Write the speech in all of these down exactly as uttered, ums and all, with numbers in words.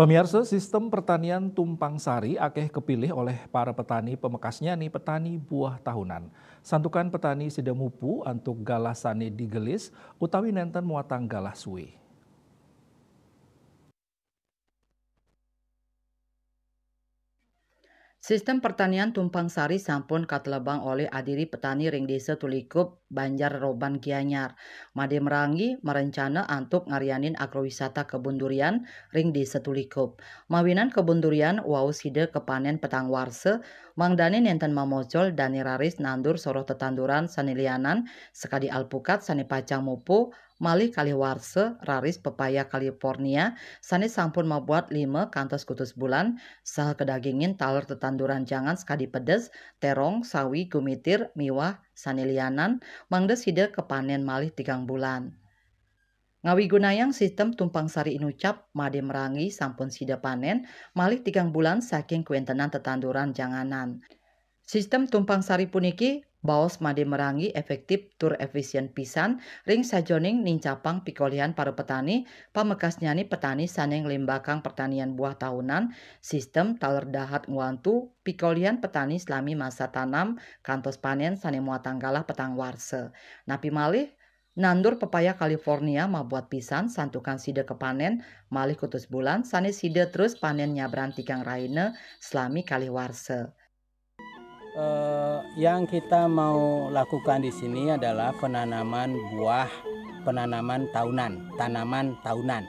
Pamiarsa, sistem pertanian tumpang sari akeh kepilih oleh para petani pamekasnyane petani buah tahunan. Santukan petani sida mupu antuk galah sane digelis utawi nenten muatang galah suwe. Sistem pertanian tumpang sari sampun katelebang olih adiri petani ring Desa Tulikup, Banjar Roban Gianyar. Made Merangi merencana antuk ngaryanin agrowisata kebun durian ring Desa Tulikup. Mawinan kebun durian wau sida kapanen petang warsa, mangdane nenten mamocol dane raris nandur soroh tetanduran sane lianan sakadi alpukat sane pacang mupu, malih kalih warsa raris pepaya California sane sampun mabuat lima kantos kutus bulan, saha kadagingin taler tetanduran jangan sakadi pedes, terong, sawi, gumitir, miwah sane lianan, mangda sida kapanen malih tigang bulan. Ngawigunayang sistem tumpang sari inucap, Made Merangi sampun sida panen malih tigang bulan saking kwentenan tetanduran janganan. Sistem tumpang sari puniki baos Made Merangi efektif tur efisien pisan ring sajoning nincapang pikolihan para petani, pamekasnyane petani sane nglimbakang pertanian buah tahunan, sistem taler dahat ngwantu pikolihan petani salami masa tanam kantos panen sane muatang galah petang warsa. Napi malih, nandur pepaya California mabuat pisan santukan sida kapanen malih kutus bulan sane sida terus panen nyabran tigang rahina salami kalih warsa. Eh, yang kita mau lakukan di sini adalah penanaman buah, penanaman tahunan, tanaman tahunan.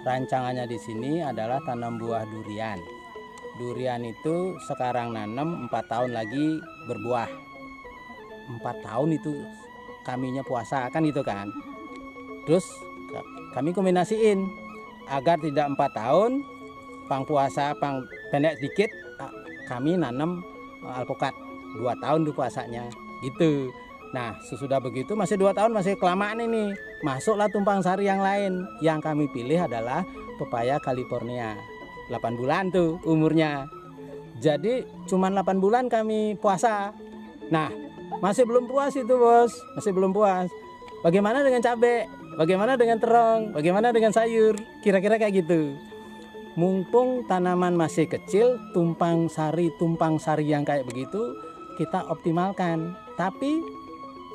Rancangannya di sini adalah tanam buah durian. Durian itu sekarang nanem, empat tahun lagi berbuah. Empat tahun itu kaminya puasa kan gitu kan. Terus kami kombinasiin agar tidak empat tahun, pang puasa, pang pendek dikit, kami nanem alpukat dua tahun tuh puasanya gitu. Nah, sesudah begitu masih dua tahun, masih kelamaan ini. Masuklah tumpang sari yang lain. Yang kami pilih adalah pepaya California. Delapan bulan tuh umurnya. Jadi cuman delapan bulan kami puasa. Nah, masih belum puas itu, Bos. Masih belum puas. Bagaimana dengan cabai? Bagaimana dengan terong? Bagaimana dengan sayur? Kira-kira kayak gitu. Mumpung tanaman masih kecil, tumpang sari, tumpang sari yang kayak begitu kita optimalkan. Tapi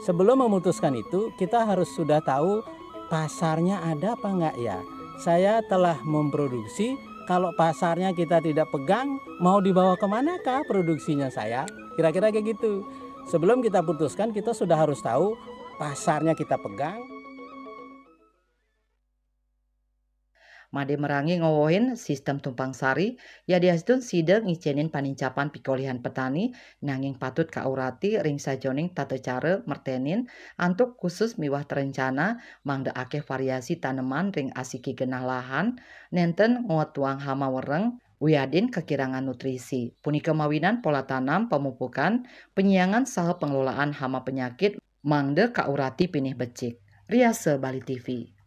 sebelum memutuskan itu, kita harus sudah tahu pasarnya ada apa enggak ya. Saya telah memproduksi, kalau pasarnya kita tidak pegang, mau dibawa kemanakah produksinya saya? Kira-kira kayak gitu. Sebelum kita putuskan, kita sudah harus tahu pasarnya kita pegang. Made Merangi ngowohin sistem tumpang sari, yadiastun sida ngicenin panincapan pikolihan petani, nanging patut kaurati ring sajoning tata cara mertenin antuk khusus miwah terencana, mangda akeh variasi taneman ring asiki genah lahan, nenten ngwetuang hama wereng, wiadin kakirangan nutrisi. Punika mawinan pola tanam, pemupukan, penyiangan saha pengelolaan hama penyakit mangda kaurati pinih becik. Riasa Bali T V.